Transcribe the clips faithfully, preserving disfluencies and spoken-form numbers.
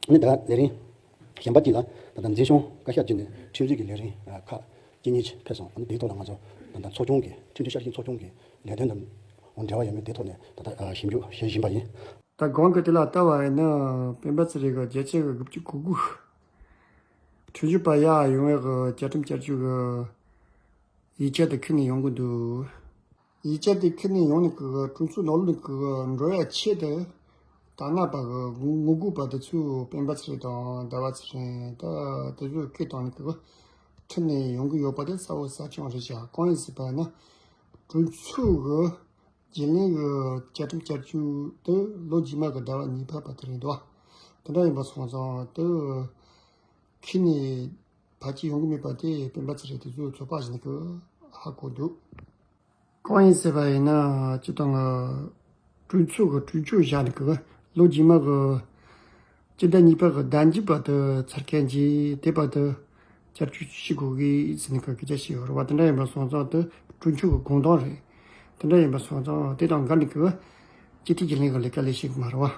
ནི་ད་ལས་རིམ་གཞན་པ་གཅིག་ལ་ད་ལྟ་མཛེས་ལྗོངས་བཀའ་ཤག་བརྒྱུད་ནས་ཁྲིམས་རྩོད་ཀྱི་ལས་རིམ་ཁག་གཅིག་གཉིས་ཕེབས་སོང་། ཨ་ནི་དེའི་ཐོག་ལ་ང་ཚོ་ད་ལྟ་ཚོགས་ཆུང་གི་ཁྲིམས་སྒྲིག་ཤར་གྱི་ཚོགས་ཆུང་གི་ལས་དོན་དང་འབྲེལ་བ་ཡོད་མེད་དེའི་ཐོག་ནས་ད་ལྟ་ཞིབ་འཇུག་བྱེད་བཞིན་པ་ཡིན། ད་གོང་གི་དེ་ལ་ལྟ་བ་ཡིན་ན་སྤེན་པ་ཚེ་རིང་གི་བརྒྱ་ཆ་གི་དགུ་བཅུ་གོ་དགུ་ཁྲིམས་ཞིབ་པ་ཡར་ཡོང་བའི་བཅའ་ཁྲིམས་བསྐྱར་བཅོས་ཀྱི་ཡིག་ཆ་དེ་ཁུར་ནས་ཡོང་གི་འདུག་ཡིག་ཆ་དེ་ཁུར་ནས་ཡོང་ནས་གི་གྲོས་ཚོགས་ནང་ལོགས་ནས་གི་འགྲོ་ཡ་ཆེད་དུ་དར་ནག་པ་གི་ངོ་ངོ་རྒོལ་པ་དེ་ཚོས་སྤེན་པ་ཚེ་རིང་དང་ཟླ་བ་ཚེ་རིང་ད་དེ་ཚོ་སྐད་བཏང་ནས་གི་ཁྲིད་ནས་ཡོང་གི་ཡོད་པ་དེ་གསལ་པོ་གསལ་རྐྱང་རེད་ཤག་གང་ཡིན་ཟེར་བ་ན་གྲོས་ཚོགས་གི་རྒྱུན་ལས་གི་བཅའ་ཁྲིམས་བསྐྱར་བཅོས་དེ་ལོ་རྗེས་མ་གི་ཟླ་བ་གཉིས་པ་བར་དུ་རེད་འདུག་དེ་འདྲ་ཡིན་པ་སོང་ཙང་དེ་ཁུར་ནས་ཕལ་ཆེར་ཡོང་གི་མེད་པ་དེ་སྤེན་པ་ཚེ་རིང་དེ་ཚོའི་ཚོད་དཔག་བྱས་ནས་གི་ཧ་གོ་འདུག་གང་ཡིན་ཟེར་བ་ཡིན་ན་སྤྱིར་བཏང་གི་གྲོས་ཚོགས་གི་གྲོས་ཆོད་བཞག་ནས་གི་ལོ་རྗེས་མ་གི་སྤྱི་ཟླ་གཉིས་པ་གི་ཟླ་མཇུག་བར་དུ་ཚར་མཁན་གྱི་དེ་བར་དུ་བསྐྱར་བཅོས་བྱེད་དགོས་གི་ཟེར་ནས་གི་སྐད་ཆ་བཤད་ཡོད་རེད་བ། དེ་འདྲ་ཡིན་པ་སོང་ཙང་དེ་གྲོས་ཆོད་གི་དགོངས་དོན་རེད། དེ་འདྲ་ཡིན་པ་སོང་ཙང་དེ་དང་འགལ་ནས་གི་སྤྱི་འཐུས་རྒྱུན་ལས་གི་ལས་ཀ་ལས་ཤེས་གི་མ་རེད་བ།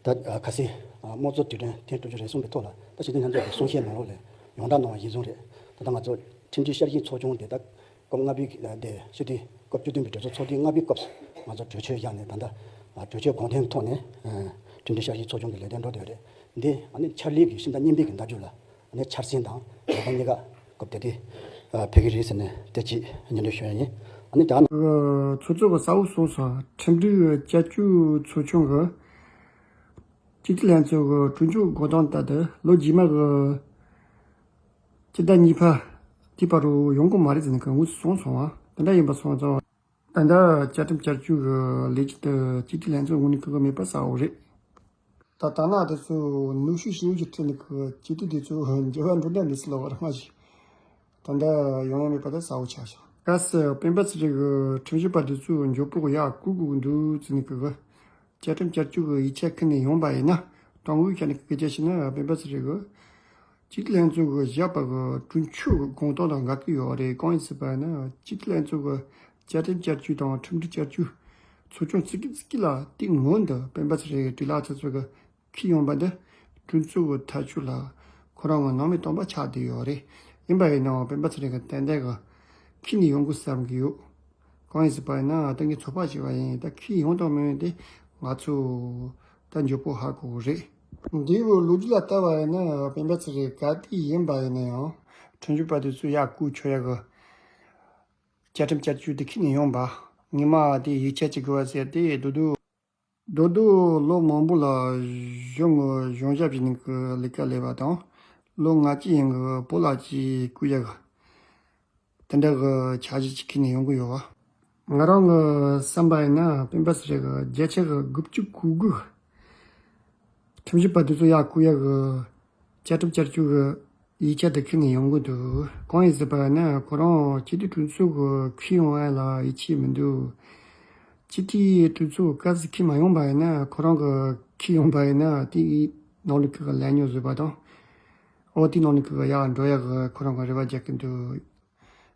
ད་ཁ་སང་དམངས་གཙོ་དུས་དྲན་ཐེངས་དྲུག་ཅུ་རེ་གསུམ་པའི་ཐོག་ལ་ད་སྤྱི་འཐུས་ལྷན་ཚོགས་ཀྱི་གསུང་བཤད་ནང་ལོགས་ལ་ཡོངས་བསྒྲགས་གནང་བ་གཞིར་བཟུང་རེད། ད་ལྟ་ང་ཚོ་ཁྲིམས་སྒྲིག་ཤར་གཞི་ཚོགས་ཆུང་དེ་དག་སྐབས་ལྔ་པའི་དེ་སྤྱི་འཐུས་སྐབས་བཅུ་བདུན་པའི་གྲོས་ཚོགས་ཚོགས་དུས་ལྔ་པའི་སྐབས་སུ་ང་ཚོ་གྲོས་ཆོད་བཞག་ནས་ད་ལྟ་གྲོས་ཆོད་དགོངས་དོན་ཐོག་ནས་ཁྲིམས་སྒྲིག་ཤར་གཞི་ཚོགས་ཆུང་གི་ལས་དོན་འགྲོ་བསྡད་ཡོད་རེད། འདི་ཨ་ནི་འཆར་ལས་ཀྱི་ཕྱི་ཟླ་གཉིས་པའི་གི་ཟླ་མཇུག་ལ་ཨ་ནི་འཆར་ཟིན་དང་ལས་དོན་གཉིས་ཀ་སྐབས་དེ་དུས་ཕེབས་ཀྱི་རེད་ཟེར་ནས་དེ་གཅིག་སྙན་སྒྲོན་ཞུ་ཡ་ཡིན། ཨ་ནི་ད་ཚོགས་གཙོ་གི་གསལ་པོ་གསུངས་སོང་། ཁྲིམས་སྒྲིག་བསྐྱར་བཅོས་ཚོགས་ཆུང་གི་སྤྱི་འཐུས་ལྷན་ཚོགས་ཀྱི་གྲོས་ཆོད་དགོངས་དོན་ལྟར་དུ་ལོ་རྗེས་མ་གི་སྤྱི་ཟླ་གཉིས་པ་དེ་བར་དུ་ཡོང་གི་མ་རེད་ཟེར་ནས་གི་དངོས་སུ་གསུངས་སོང་བ། དེ་འདྲ་ཡིན་པ་སོང་ཙང་ད་ལྟ་བཅའ་ཁྲིམས་བསྐྱར་བཅོས་ཀྱི་ལས་ཀྱི་དུ་སྤྱི་འཐུས་ལྷན་ཚོགས་ངོས་ནས་གི་མེད་པ་གསལ་པོ་རེད། ད་ལྟ་ན་དེ་ཚོ་ནུས་ཤུགས་ཞེ་པོ་ཅིག་ཁྲིད་ནས་གི་སྤྱི་འཐུས་དེ་ཚོ་འགྱུར་བ་འགྲོ་འདྲ་མི་སྲིད་ལ་བར་མ་ཞིག་ད་ལྟ་ཡོང་ཡ་མེད་པ་དེ་གསལ་པོ་ཆགས་ཤག་སྐབས་སུ་སྤེན་པ་ཚེ་རིང་གི་ཁྲིམས་ཞིབ་པ་དེ་ཚོ་མགྱོགས་པོ་ཡར་བསྐོ་དགོས་འདུག་ཟེར་ནས་གི་བཅའ་ཁྲིམས་བསྐྱར་བཅོས་ཀྱི་ཡིག་ཆ་ཁུར་ནས་ཡོང་པ་ཡིན་ན། དང་པོའི་ཆ་ནས་སྐད་ཆ་བཤད་ན་སྤེན་པ་ཚེ་རིང་གིས་སྤྱི་འཐུས་ལྷན་ཚོགས་ཀྱིས་བཞག་པ་གི་གྲོས་ཆོད་ཀྱི་དགོངས་དོན་དང་འགལ་གྱི་ཡོད་རེད། གང་ཡིན་ཟེར་བ་ན་སྤྱི་འཐུས་ལྷན་ཚོགས་ཀྱི་བཅའ་ཁྲིམས་བསྐྱར་བཅོས་དང་ཁྲིམས་སྒྲིག་བསྐྱར་བཅོས་ཚོགས་ཆུང་བཙུགས་ཀྱི་བཙུགས་ཀྱི་ལ་དེ་སྔོན་དུ་སྤེན་པ་ཚེ་རིང་གི་སྒྲིག་ལམ་ཆ་ཚང་གི་ཁུར་ཡོང་པ་འདི་གྲོས་ཚོགས་ཀྱི་ཐག་གཅོད་ལ་ཁོ་རང་གི་སྣང་མེད་གཏོང་པ་ཆགས་བསྡད་ཡོད་རེད། ཡིན་པ་ཡིན་ནའང་སྤེན་པ་ཚེ་རིང་གིས་ཏན་ཏན་གྱི་ཁུར་ནས་ཡོང་དགོས་བསམ་གྱི་ཡོད། གང་ཡིན་ཟེར་བ་ཡིན་ན་ད་ངས་ཚོད་དཔག་བྱས་པ་ཡིན། ད་ཁུར་ཡོང་དང་མི་ཡོང་དེ་ང་ཚོས་ད་མགྱོགས་པོ་ཧ་གོ་གི་རེད། འདིའི་ལོ་རྒྱུས་ལ་ལྟ་བ་ཡིན་ན་སྤེན་པ་ཚེ་རིང་ག་དུས་ཡིན་པ་ཡིན་ན་ཡང་ཁྲིམས་ཞིབ་པ་དེ་ཚོས་ཡར་བསྐོ་ཆོག་ཡ་གི་བཅའ་ཁྲིམས་བསྐྱར་བཅོས་དེ་ཁུར་ནས་ཡོང་པ། ངས་མ་དེ་ཡིག་ཆ་ཅིག་དགོས་པ་ཟེར་དེ་རྡོག་རྡོག་རྡོག་རྡོག་ལོ་མང་པོ་ལ་གཞུང་གི་གཞུང་ཞབས་ཀྱི་ནང་གི་ལས་ཀ་ལས་པ་དང་། ལོ་ལྔ་བཅུ་ཡན་གྱི་བོད་ལ་ཅིག་བསྐོ་ཡ་གི་དེ་འདྲ་གི་འཆར་གཞི་ཅིག་ཁུར་ནས་ཡོང་གི་ཡོད་བ། ང་རང་གི་བསམ་པ་ཡིན་ན་སྤེན་པ་ཚེ་རིང་གི་བརྒྱ་ཆ་གི་དགུ་བཅུ་གོ་དགུ་ཁྲིམས་ཞིབ་པ་དེ་ཚོ་ཡར་བསྐོ་ཡ་གི་བཅའ་ཁྲིམས་བསྐྱར་བཅོས་ཀྱི་ཡིག་ཆ་དེ་ཁུར་ནས་ཡོང་གི་འདུག་གང་ཡིན་ཟེར་བ་ན་ཁོ་རང་སྤྱི་འཐུས་གྲོས་ཚོགས་ཀྱི་ཁུར་ཡོང་ཡ་ལ་ཡིད་ཆེས་མི་འདུག་སྤྱི་འཐུས་གྲོས་ཚོགས་སྐབས་སུ་ཁུར་མ་ཡོང་པ་ཡིན་ན་ཁོ་རང་གི་ཁུར་ཡོང་པ་ཡིན་ན་དེའི་ནང་ལ་ཁུར་གི་ལས་ཉོ་བཟོས་པ་དང་། ཨོ་དེའི་ནང་ལ་ཁུར་གི་ཡར་འགྲོ་ཡ་གི་ཁོ་རང་གི་རེ་བ་རྒྱག་གི་འདུག་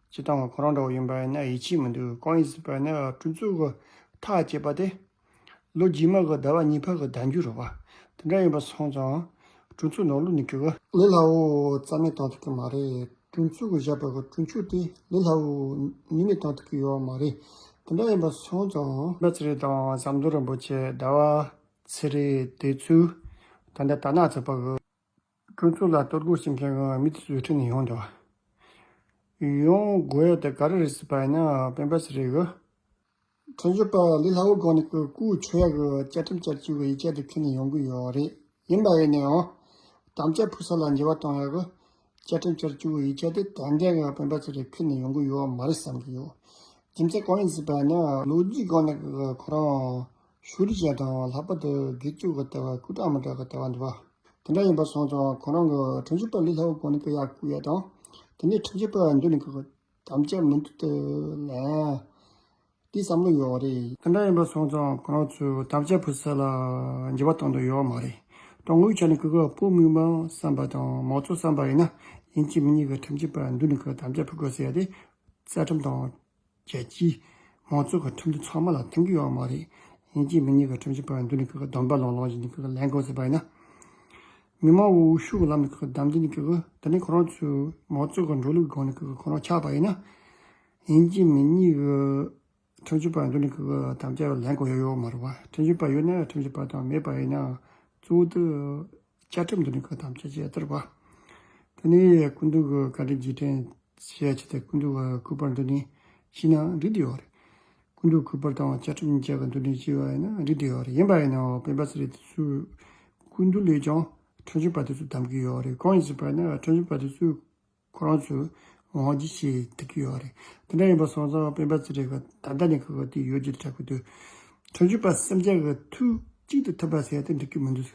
སྤྱིར་བཏང་ཁོ་རང་འདྲ་བོ་ཡིན་པ་ཡིན་ན་ཡིད་ཆེས་མི་འདུག་གང་ཡིན་ཟེར་བ་ན་གྲོས་ཚོགས་ཀྱི་ཐག་བཅད་པ་དེ་ལོ་རྗེས་མ་གི་ཟླ་བ་གཉིས་པ་གི་ཟླ་མཇུག་རེད་བ། དེ་འདྲ་ཡིན་པ་སོང་ཙང་གྲོས་ཚོགས་ནང་ལོགས་ནས་ཀྱི་ལས་སླ་བོ་རྩ་མེད་བཏང་ཐུབ་ཀྱི་མ་རེད། གྲོས་ཚོགས་ཀྱིས་བཞག་པ་གི་གྲོས་ཆོད་དེ་ལས་སླ་བོ་ནུས་མེད་བཏང་ཐུབ་ཀྱི་ཡོད་མ་རེད། དེ་འདྲ་ཡིན་པ་སོང་ཙང་སྤེན་པ་ཚེ་རིང་དང་ཟམ་གདོང་རིན་པོ་ཆེ། ཟླ་བ་ཚེ་རིང་དེ་ཚོས་ད་ལྟ་དར་ནག་ཚོགས་པ་གི་གྲོས་ཚོགས་ལ་གཏོར་རྒོལ་བྱེད་མཁན་གྱི་མི་དེ་ཚོས་ཁྲིད་ནས་ཡོང་འདུག་ཡོང་དགོས་ཡ་དེ་ག་རེ་རེད་ཟེར་བ་ཡིན་ན་སྤེན་པ་ཚེ་རིང་གིས་ཁྲིམས་ཞིབ་པ་ལས་སླ་བོའི་སྒང་ནས་ཀྱི་བསྐོ་ཆོག་ཡ་གི་བཅའ་ཁྲིམས་བསྐྱར་བཅོས་ཀྱི་ཡིག་ཆ་དེ་ཁུར་ནས་ཡོང་གི་ཡོད་རེད། ཡིན་པ་ཡིན་ནའང་དམ་བཅའ་ཕུལ་ས་ལ་འགྱུར་བ་གཏོང་ཡ་གི་བཅའ་ཁྲིམས་བསྐྱར་བཅོས་ཀྱི་ཡིག་ཆ་དེ་ཏན་ཏན་གྱི་སྤེན་པ་ཚེ་རིང་ཁུར་ནས་ཡོང་གི་ཡོད་མ་རེད་བསམ་གྱི་ཡོད། རྒྱུ་མཚན་གང་ཡིན་ཟེར་བ་ཡིན་ན་ལོ་རྒྱུས་སྒང་ནས་ཀྱི་ཁོ་རང་ཕྱོགས་རིས་ཅན་དང་ལྷག་པར་དུ་སྒེར་གཅོད་ཀྱི་ལྟ་བ་སྐུ་དྲག་མི་དྲག་གི་ལྟ་བ་འདུག་བ། དེ་འདྲ་ཡིན་པ་སོང་ཙང་ཁོ་རང་གི་ཁྲིམས་ཞིབ་པ་ལས་སླ་བོའི་སྒང་ནས་ཀྱི་ཡར་བསྐོ་ཡ་དང་། དེ་ནས་ཁྲིམས་ཞིབ་པ་མདུན་ནས་ཀྱི་དམ་བཅའ་མི་འདུག་དེ་ལན། དེ་བསམ་བློ་ཡོད་རེད། དེ་འདྲ་ཡིན་པ་སོང་ཙང་ཁོ་རང་ཚོས་དམ་བཅའ་ཕུལ་ས་ལ་འགྱུར་བ་གཏོང་འདོད་ཡོད་མ་རེད། དང་པོའི་ཆ་ནས་ཀྱི་བོད་མི་མང་བསམ་པ་དང་མང་གཙོ་བསམ་པ་ཡིན་ན་ཡིན་གཅིག་མིན་གཉིས་ཀྱི་ཁྲིམས་ཞིབ་པ་མདུན་ནས་ཀྱི་དམ་བཅའ་ཕུལ་དགོས་ཟེར་ཡ་དེ། རྩ་ཁྲིམས་དང་། རྒྱལ་སྤྱིའི་མང་གཙོ་གི་ཁྲིམས་དེ་ཚང་མ་ལ་མཐུན་གྱི་ཡོད་མ་རེད། ཡིན་གཅིག་མིན་གཉིས་ཀྱི་ཁྲིམས་ཞིབ་པ་མདུན་ནས་ཀྱི་སྡོམ་པ་ལོང་ལོང་བཞིན་གྱི་ལེན་དགོས་ཟེར་བ་ཡིན་ན། མི་མང་འོས་ཤོག་ལམ་ནས་ཁག་བདམས་ཏེ་ནས་ཁག་དེ་ནས་ཁོ་རང་ཚོའི་མང་གཙོ་གི་འགྲོ་ལུགས་སྒང་ནས་ཁག་ཁོ་རང་ཆགས་པ་ཡིན་ན། ཡིན་གཅིག་མིན་གཉིས་ཀྱི་ཁྲིམས་ཞིབ་པ་འདུག་ནས་ཁག་དམ་བཅའ་ལེན་དགོས་ཡ་ཡོད་མ་རེད་བ། ཁྲིམས་ཞིབ་པ་ཡོད་ན་ཁྲིམས་ཞིབ་པ་དང་མེད་པ་ཡིན་ན་གཙོ་བོ་དེ་བཅའ་ཁྲིམས་འདུག་ནས་ཁག་དམ་བཅའ་བྱས་ཡ་དེ་རེད་བ། དེ་ནས་སྐུ་མདུན་གྱི་བཀའ་དྲིན་རྗེས་དྲན་བྱེད་ཡ་ཆེད་དུ་སྐུ་མདུན་གྱི་སྐུ་པར་འདུག་ནས་ཤི་ན་འགྲིག་བསྡད་ཡོད་རེད། སྐུ་མདུན་སྐུ་པར་དང་བཅའ་ཁྲིམས་གཉིས་ཆ་གི་འདུག་ནས་ཤི་བ་ཡིན་ན་འགྲིག་བསྡད་ཡོད་རེད། ཡིན་པ་ཡིན་ནའང་སྤེན་པ་ཚེ་རིང་དེ་ཚོའི་སྐུ་མདུན་ལས་ཀྱང་ཁྲིམས་ཞིབ་པ་དེ་ཚོ་བདམས་ཀྱི་ཡོད་རེད། གང་ཡིན་ཟེར་བ་ཡིན་ན་ཁྲིམས་ཞིབ་པ་དེ་ཚོས་ཁོ་རང་ཚོའི་དབང་སྒྱུར་བྱེད་ཐུབ་ཀྱི་ཡོད་རེད། དེ་འདྲ་ཡིན་པ་སོང་ཙང་སྤེན་པ་ཚེ་རིང་གི་ད་ལྟ་ནས་ཁོ་གི་དེ་ཡོད་རྒྱུ་དེ་དྲག་པོ་འདུག་ཁྲིམས་ཞིབ་པ་སུམ་བརྒྱ་གི་ཐུགས་གཅིག་ཏུ་ཐུབ་པ་ཟེར་ཡ་དེ་འགྲིག་གི་མི་འདུག་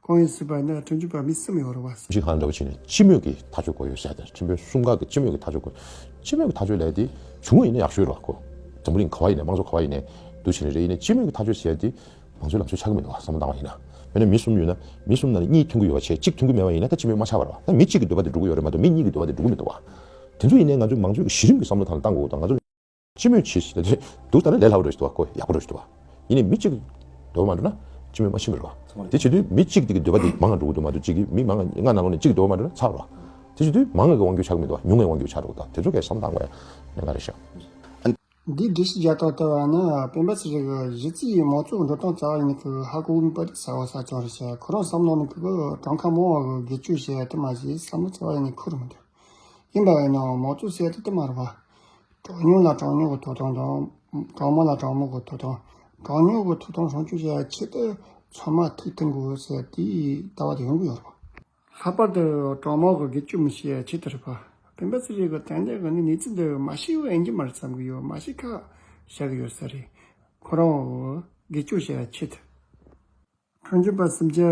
གང་ཡིན་ཟེར་བ་ཡིན་ན་ཁྲིམས་ཞིབ་པ་མི་གསུམ་ཡོད་རེད་བ། སྤྱི་ཁང་འདྲ་བོ་བྱས་ནས་སྤྱི་མོས་ཀྱི་ཐག་གཅོད་དགོས་ཡོད་ཟེར་ཏེ་ཁྲིམས་དཔོན་གསུམ་ཀ་གི་སྤྱི་མོས་ཀྱི་ཐག་གཅོད་དགོས། སྤྱི་མོས་ཀྱི་ཐག་གཅོད་ལས་དེ་བྱུང་བ་ཡིན་ན་ཡག་ཤོས་རེད་བ། ཁོ་འཛམ་བུ་གླིང་ག་བ་ཡིན་ནའི་དམངས་གཙོ་ག་བ་ཡིན་ནའི་འདུག་བྱས་ནས་རེད། ཡིན་ནའི་སྤྱི་མོས་ཀྱི་ཐག་གཅོད་ཟེར་ཡ་དེ་མང་གཙོའི་ལངས་ཕྱོགས་ཆགས་ཀྱི་མི་འདུག་བ། བསམ་བློ་བཏང་བ་ཡིན་ན་མི་གསུམ་ཡོད་ན་མི་གསུམ་ནང་ནས་གཉིས་མཐུན་གྱི་ཡོད་པ་བྱས་གཅིག་མཐུན་གྱི་མེད་པ་ཡིན་ན་ད་སྤྱི་མོས་མ་ཆགས་པ་རེད་བ། ད་མི་གཅིག་གི་འདོད་པ་དེ་འགྲུབ་ཀྱི་ཡོད་རེད་མ་གཏོགས་མི་གཉིས་ཀྱི་འདོད་པ་དེ་འགྲུབ་ཀྱི་མི་འདུག་བ། དེ་ཚོ་ཡིན་ནའི་ང་ཚོས་མང་གཙོའི་གཞི་རིམ་གྱི་བསམ་བློ་ཐོག་ནས་བཏང་དགོས་དང་ང་ཚོ། སྤྱི་མོས་བྱེད་ཟེར་དེ་འདུག་ད་ནི་ལས་སླ་པོ་འདྲ་ཞིག་འདུག་བ། ཁོ་ཡག་པོ་འདྲ་ཞིག་འདུག་བ། ཡིན་ནའི་མི་གཅིག་འདོད་པ་མ་འགྲུབ་ན་སྤྱི་མོས་མ་ཕྱིན་པ་རེད་བ། དེ་བྱེད་དུས་མི་གཅིག་དེ་གི་འདོད་པ་དེ་མང་ང་འགྲོ་གི་འདུག་མ་གཏོགས་གཅིག་གི་མི་མང་ང་ལྔ་ནང་ལོགས་ནས་གཅིག་གི་འདོད་པ་མ་འགྲུབ་ན་ཚར་བ་རེད་བ། དེ་བྱེད་དུས་མང་ང་གི་དབང་སྒྱུར་ཆགས་ཀྱི་མི་འདུག་བ། ཉུང་ང་གི་དབང་སྒྱུར་ཆགས་འགྲོ་གི་འདུག་བ། དེ་ཚོ་གས་བསམ་བཏང་དགོས་ཡ་ལས་ཀ་རེད་ཤག་འདིའི་སྒྲིག་གཞི་བརྒྱ་ཐམ་ལྟ་བ་ན་སྤེན་པ་ཚེ་རིང་གི་གཞི་རྩའི་མང་གཙོ་འགྲོ་སྟངས་རྩ་བ་ཉིད་ནས་ཧ་གོ་མེད་པ་དེ་གསལ་པོ་གསལ་རྐྱང་རེད་ཤག་ཁོ་རང་བསམ་བློ་ནང་གི་གྲངས་ཀ་མང་བ་གི་སྒེར་གཅོད་བྱེད་ཡ་དེ་མ་གཞི་བསམ་བློ་རྩ་བ་ཉིད་ནས་འཁོར་མི་འདུག་ཡིན་པ་ཡིན་ནའང་མང་གཙོ་ཟེར་ཡ་དེ་དེ་མ་རེད་བ། གྲངས་ཉུང་ལ་གྲངས་ཉུང་གི་ཐོབ་ཐང་དང་། གྲངས་མང་ལ་གྲངས་མང་གི་ཐོབ་ཐང་། གྲངས་ཉུང་གི་ཐོབ་ཐང་སྲུང་སྐྱོབ་བྱེད་ཡ་ཆེད་དུ་ཚང་མ་ཐུགས་མཐུན་དགོས་ཟེར་དེའི་ལྟ་བ་དེ་ཡོང་གི་ཡོད་རེད་བ། ལྷག་པར་དུ་གྲངས་མང་གི་སྒེར་གཅོད་མི་བྱེད་ཡ་ཆེད་དུ་རེད་པ། སྤེན་པ་ཚེ་རིང་གི་ཏན་ཏན་གི་ནི་གནས་ཚུལ་འདི་མ་ཤེས་པ་ཡིན་གྱི་མ་རེད་བསམ་གི་ཡོད། མ་ཤེས་ཁ་བཤད་གི་ཡོད་ས་རེད། ཁོ་རང་གི་སྒེར་གཅོད་བྱེད་ཡ་ཆེད་དུ། ཁྲིམས་ཞིབ་པ་སུམ་བརྒྱ་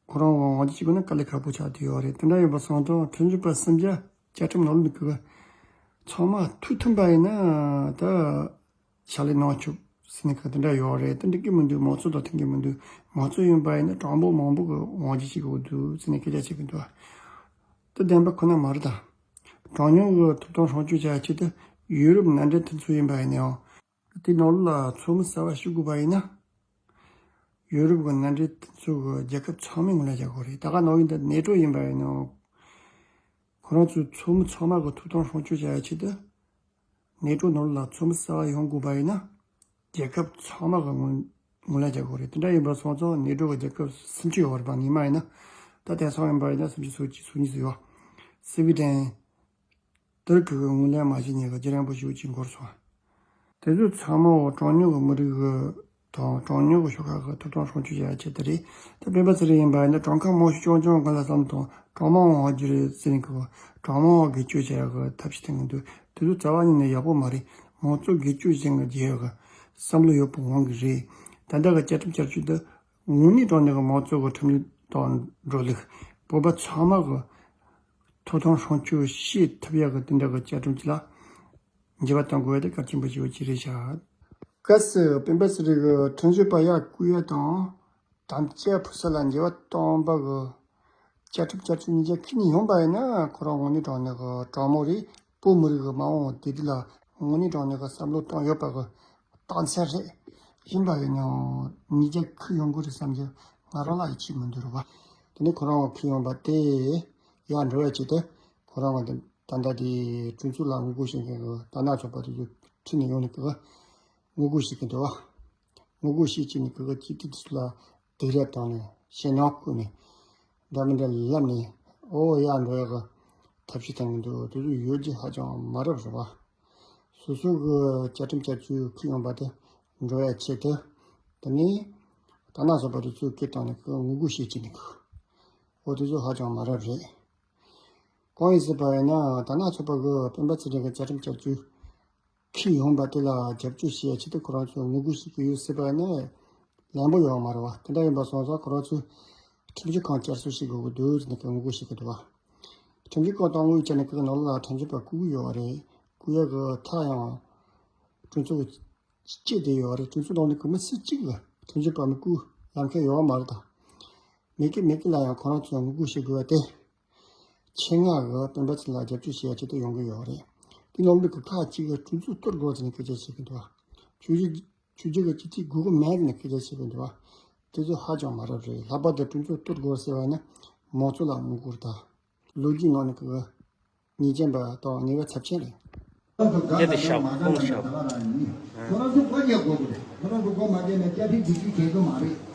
ཁོ་རང་དབང་སྒྱུར་བྱེད་དགོས་ན་དཀའ་ལས་ཁག་པོ་ཆགས་བསྡད་ཡོད་རེད། དེ་འདྲ་ཡིན་པ་སོང་ཙང་ཁྲིམས་ཞིབ་པ་སུམ་བརྒྱ་བཅའ་ཁྲིམས་ནང་ལོགས་ནས་གི་ཚང་མ་ཐུགས་མཐུན་པ་ཡིན་ན་ད། ཕྱག་ལས་གནང་ཆོག་ཟེར་ནས་ཁ་དེ་འདྲ་ཡོད་རེད། དེ་འགྲིག་གི་མི་འདུག་མང་གཙོ་དང་མཐུན་གི་མི་འདུག་མང་གཙོ་ཡིན་པ་ཡིན་ན་གྲངས་འབོར་མང་པོ་གི་དབང་སྒྱུར་བྱེད་དགོས་འདུག་ཟེར་ནས་སྐད་ཆ་བཤད་གི་འདུག་དེ་བདེན་པ་ཁོ་ན་མ་རེད་ད། གྲངས་ཉུང་གི་ཐོབ་ཐང་སྲུང་སྐྱོབ་བྱ་ཆེད་དུ་ཡུ་རོབ་མནའ་འབྲེལ་མཐུན་ཚོགས་ཡིན་པ་ཡིན་ནའང་། དེ་ནང་ལོགས་ལ་ཚོགས་མི་གསར་པ་ཞུགས་དགོས་པ་ཡིན་ན། ཡུ་རོབ་ཀྱི་མནའ་འབྲེལ་མཐུན་ཚོགས་ཀྱི་རྒྱལ་ཁབ་ཚང་མས་ངོས་ལེན་བྱ་དགོས་རེད། ད་ག་ནང་བཞིན་དུ་ནེ་ཊོ་ཡིན་པ་ཡིན་ནའང་། ཁོ་རང་ཚོའི་ཚོགས་མི་ཚང་མ་གི་ཐོབ་ཐང་སྲུང་སྐྱོབ་བྱ་ཡ་ཆེད་དུ། ནེ་ཊོ་ནང་ལ་ཚོགས་མི་གསར་པ་ཡོང་དགོས་པ་ཡིན་ན། རྒྱལ་ཁབ་ཚང་མ་གི་ངོས་ངོས་ལེན་བྱ་དགོས་རེད། དེ་འདྲ་ཡིན་པ་སོང་ཙང་ནེ་ཊོ་གི་རྒྱལ་ཁབ་སུམ་ཅུ་ཡོད་རེད་པ། སྔོན་མ་ཡིན་ན། ད་དེང་སང་ཡིན་པ་ཡིན་ན་སུམ་ཅུ་སོ་གཅིག་སོ་གཉིས་ཙམ་ཡོད། སི་ཝི་ཌེན། ཏུར་ཀི་གི་ངོས་ལེན་མ་བྱས་ནས་རྒྱུན་རིང་པོ་ཞིག་ཅིག་འགོར་སོང་། དེ་ཚོ་ཚང་མ་འོ་གྲངས་ཉུང་གི་མི་རིགས་ཀྱི་དང་གྲངས་ཉུང་གི་ཤོག་ཁག་གི་ཐོབ་ཐང་སྲུང་སྐྱོབ་བྱ་ཡ་ཆེད་དུ་རེད། ད་སྤེན་པ་ཚེ་རིང་ཡིན་པ་ཡིན་ན་གྲངས་ཀ་མང་ཤོས་རྐྱང་རྐྱང་ག་ལ་བསམ་དང་གྲངས་མང་བ་རྒྱུ་རེད་ཟེར་ནས་གི་གྲངས་མང་བ་སྒེར་གཅོད་བྱ་ཡ་གི་ཐབས་ཤེས་བསྟེན་གི་འདུག་དེ་ཚོ་རྩ་བ་ཉིད་ནས་ཡག་པོ་མ་རེད། མང་གཙོ་སྒེར་གཅོད་བྱེད་མཁན་རྒྱལ་ཡོད་གི་བསམ་བློ་ཡོད་པའི་དབང་གིས་རེད། ད་ལྟ་གི་བཅའ་ཁྲིམས་བསྐྱར་བཅོས་འདི་དངོས་གནས་དྲང་གནས་ཀྱི་མང་གཙོ་གི་ཁྲིམས་ལུགས་དང་འགྲོ་ལུགས། བོད་པ་ཚང་མ་གི་ཐོབ་ཐང་སྲུང་སྐྱོབ་བྱེད་ཐུབ་ཡག་གི་དེ་འདྲ་གི་བཅའ་ཁྲིམས་ཅིག་ལ་འགྱུར་བ་གཏོང་དགོས་ཡ་དེ་གལ་ཆེན་པོ་ཞིག་ཡོད་ཀྱི་རེད་ཤག་སྐབས་སུ་སྤེན་པ་ཚེ་རིང་གི་ཁྲིམས་ཞིབ་པ་ཡར་བསྐོ་ཡ་དང་དམ་བཅའ་ཕུལ་ས་ལ་འགྱུར་བ་གཏོང་པ་གི་བཅའ་ཁྲིམས་བསྐྱར་བཅོས་གཉིས་ཆ་ཁུར་ནས་ཡོང་པ་ཡིན་ན་ཁོ་རང་དངོས་གནས་དྲང་གནས་གི་དྲང་མོ་རེད། བོད་མི་རིགས་ཀྱི་མ་འོངས་བདེ་སྡུག་ལ་དངོས་གནས་དྲང་གནས་ཀྱི་བསམ་བློ་བཏང་ཡོད་པ་གི་རྟགས་མཚན་རེད། ཡིན་པ་ཡིན་ནའང་ཉིས་བརྒྱ་ཁུར་ཡོང་གི་རེད་བསམ་གྱི་ང་རང་ལ་ཡིད་ཆེས་མི་འདུག་རེད་བ། དེ་ནས་ཁོ་རང་ཁུར་ཡོང་པ་དེ་ཡར་འགྲོ་བའི་ཆེད་དུ་ཁོ་རང་ད་ལྟ་དེ་གྲོས་ཚོགས་ལ་ངོ་རྒོལ་བྱེད་མཁན་གྱི་དར་ནག་ཚོགས་པ་དེ་ཚོ་ཁྲིད་ནས་ཡོང་ནས་གི་ངོ་རྒོལ་བྱེད་ཀྱི་འདུག་བ། ངོ་རྒོལ་བྱེད་ཀྱི་ནི་གི་སྤྱི་འཐུས་དེ་ཚོ་ལ་སྡིགས་ར་བཏང་ནས་ཞེད་སྣང་བསྐུལ་ནས་འདྲ་མི་འདྲ་ལབ་ནས་ཨོ་ཡར་འགྲོ་ཡག་གི་ཐབས་ཤེས་བཏང་གི་འདུག་དེ་ཚོ་ཡོད་རྒྱུ་ཧ་ཅང་མ་རབས་རེད་བ། སོ་སོ་གི་བཅའ་ཁྲིམས་བསྐྱར་བཅོས་ཁུར་ཡོང་པ་དེ་འགྲོ་ཡ་ཆེད་དུ། དེ་ནས་དར་ནག་ཚོགས་པ་དེ་ཚོས་སྐད་བཏང་ནས་ཁོས་ངོ་རྒོལ་བྱེད་ཀྱི་འདུག་འོ་དེ་ཚོ་ཧ་ཅང་མ་རབས་རེད། གང་ཡིན་ཟེར་བ་ཡིན་ན་དར་ནག་ཚོགས་པ་གི་སྤེན་པ་ཚེ་རིང་གི་བཅའ་ཁྲིམས་བསྐྱར་བཅོས་ཁུར་ཡོང་པ་དེ་ལ་རྒྱབ་སྐྱོར་བྱེད་ཡ་ཆེད་དུ་ཁོ་རང་ཚོས་ངོ་རྒོལ་བྱེད་ཀྱི་ཡོད་ཟེར་བ་ཡིན་ན་ལན་པོ་ཡོད་མ་རེད་བ། དེ་འདྲ་ཡིན་པ་སོང་ཙང་ཁོ་རང་ཚོས་ཁྲིམས་ཞིབ་ཁང་བསྐྱར་གསོ་བྱེད་དགོས་ཀྱི་འདུག་ཟེར་ནས་ངོ་རྒོལ་བྱེད་ཀྱི་འདུག་བ། ཁྲིམས་ཞིབ་ཁང་དང་དངུལ་བཅར་ནས་ཁོའི་ནང་ལ་ཁྲིམས་ཞིབ་པ་བསྐོ་གི་ཡོད་རེད། བསྐོ་ཡག་གི་ཐག་ཡང་གྲོས་ཚོགས་བཅད་བསྡད་ཡོད་རེད། གྲོས་ཚོགས་ནང་ནས་ཁོ་མི་སུ་གཅིག་གིས་ཁྲིམས་ཞིབ་པ་མི་བསྐོ་ལབ་མཁན་ཡོད་མ་རེད་ད། མེད་ཀི་མེད་ཀི་ལ་ཡང་ཁོ་རང་ཚོས་ངོ་རྒོལ་བྱེད་དགོས་པ་དེ། ཆེད་མངགས་ཀྱིས་སྤེན་པ་ཚེ་རིང་ལ་རྒྱབ་སྐྱོར་བྱེད་ཡ་ཆེད་དུ་ཡོང་གི་ཡོད་རེད། དེ་ནང་ལོགས་ཀྱི་ཁག་ཅིག་གིས་གྲོས་ཚོགས་གཏོར་དགོས་ཟེར་ནས་སྐད་ཆ་བཤད་ཀྱི་འདུག་བ། ཆོས་བརྒྱུད་ཆོས་བརྒྱུད་ཀྱི་སྤྱི་འཐུས་དགོས་ཀྱི་མེད་ཟེར་ནས་སྐད་ཆ་བཤད་ཀྱི་འདུག་བ། དེ་ཚོ་ཧ་ཅང་མ་རབས་རེད། ལྷག་པར་དུ་གྲོས་ཚོགས་གཏོར་དགོས་ཟེར་བ་ཡིན་ན་ མང་གཙོ་ལ་ངོ་རྒོལ་དང་། ལོ་རྒྱུས་ནང་ནས་ཀྱི་ཉེས་ཅན་པ་དང་ཉེས་པ་ཚབས་ཆེན་རེད། དེ་དེ་ཤག་ཁོང་ཤག་ཁོ་རང་ཚོ་སྒོ་རྒྱག་དགོས་ཀྱི་རེད། ཁོ་རང་ཚོ་སྒོ་མ་རྒྱག་ན་བཅའ་ཁྲིམས་སྒྲིག་སྒྲིག་བྱེད་དགོས་མ་རེད།